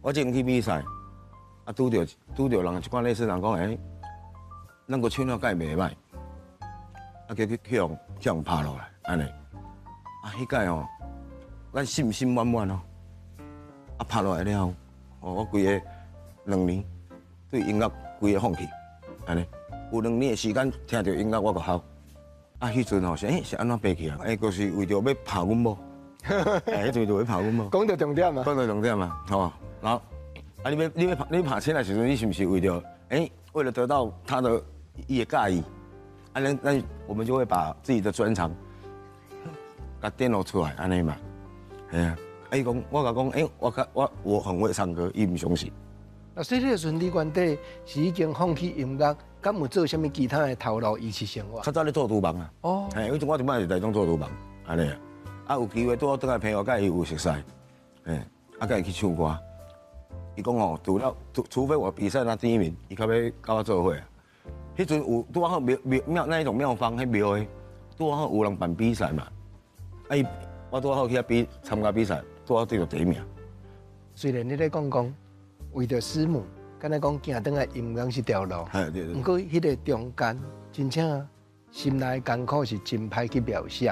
我之前去比賽，啊，拄著人一寡類似人講，欸，咱閣唱了敢會袂䆀，啊，叫去予拍落來，按呢，啊，彼擺吼，咱信心滿滿哦，啊，拍落來了後，哦，我規个兩年對音樂規个放棄，按呢，有兩年的時間聽著音樂我閣哭，啊，彼陣吼是欸是按怎爬起來？欸，就是為著欲拍阮某，欸，彼陣就欲拍阮某。講到重點啊！講到重點啊，吼，然後啊，你欲拍起來時陣，你是毋是為著欸，為了得到他的伊會佮意，啊，咱我們就會把自己的專長共展露出來，按呢嘛，係啊，啊伊講我共講，欸，我很會唱歌，伊毋相信。老師，彼個時陣你原底是已經放棄音樂，敢有做啥物其他的頭路維持生活？較早咧做廚房啊，嘿，彼陣我就擺佇台中做廚房，按呢啊，啊有機會拄好轉來朋友佮伊有熟似，嘿，啊佮伊去唱歌。伊講吼，除了除非我比賽拿第一名，伊較欲佮我做伙啊。彼陣有拄好廟廟廟那一種廟方，彼廟的拄好有人辦比賽嘛，啊伊我拄好去遐比參加比賽，拄好得著第一名。雖然你咧講講為著師母，敢若講行轉來音樂這條路，係對對。毋過彼個中間真正心內艱苦是真歹去描寫。